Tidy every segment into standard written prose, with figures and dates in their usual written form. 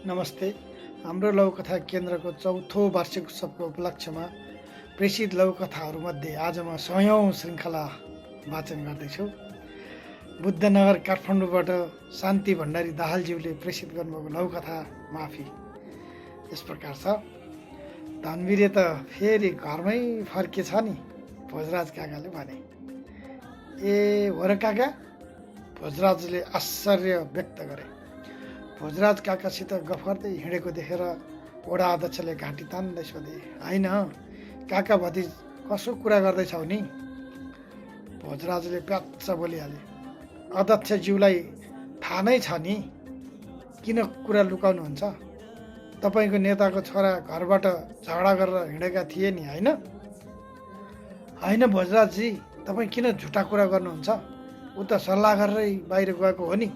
नमस्ते। हाम्रो लघुकथा केन्द्रको चौथो वार्षिक उत्सवको उपलक्ष्यमा प्रेषित लघुकथाहरूमध्ये आज म 100औं श्रृङ्खला वाचन गर्दैछु। बुद्धनगर काठमाडौँबाट शान्ति भण्डारी दाहालज्यूले प्रेषित गर्नुभएको लघुकथा माफी यस प्रकार छ। धनवीरे त फेरि घरमै फर्केछ नि, भोजराज काकाले भने। ए हो र काका? भोजराजले आश्चर्य व्यक्त गरे। भोजराज काकासित गफ गर्दै हिँडेको देखेर वडा अध्यक्षले घाँटी तान्दै सोधे, होइन काका भतिज कसो कुरा गर्दैछौ नि? भोजराजले प्याच्च बोलिहाले, अध्यक्षज्यूलाई थाहा नै छ नि, किन कुरा लुकाउनुहुन्छ? तपाईँको नेताको छोरा घरबाट झगडा गरेर हिँडेका थिए नि, होइन? होइन भोजराजजी, तपाईँ किन झुटा कुरा गर्नुहुन्छ? ऊ त सल्लाह गरेरै बाहिर गएको हो नि।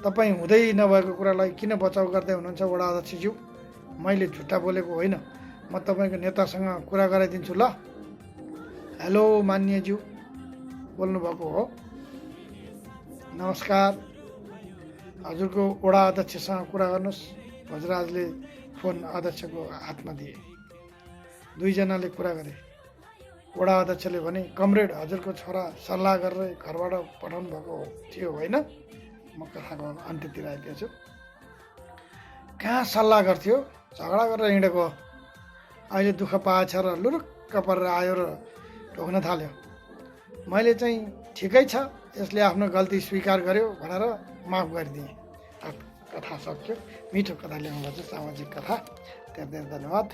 तपाईँ हुँदै नभएको कुरालाई किन बचाउ गर्दै हुनुहुन्छ वडा अध्यक्षज्यू? मैले झुट्टा बोलेको होइन, म तपाईँको नेतासँग कुरा गराइदिन्छु ल। हेलो मान्यज्यू बोल्नुभएको हो? नमस्कार, हजुरको वडा अध्यक्षसँग कुरा गर्नुहोस्। भोजराजले फोन अध्यक्षको हातमा दिए। दुईजनाले कुरा गरे। वडा अध्यक्षले भने, कमरेड, हजुरको छोरा सल्लाह गरेर घरबाट पठाउनु भएको थियो होइन? म कथाको अन्त्यतिर आइपुगेको छु। कहाँ सल्लाह गर्थ्यो? झगडा गरेर हिँडेको। अहिले दुःख पाएछ र लुरुक्क परेर आयो र ढोग्न थाल्यो। मैले चाहिँ ठिकै छ, यसले आफ्नो गल्ती स्वीकार गर्यो भनेर माफ गरिदिएँ। कथा सक्यो। मिठो कथा ल्याउनु भएको छ, सामाजिक कथा। धेरै धेरै धन्यवाद।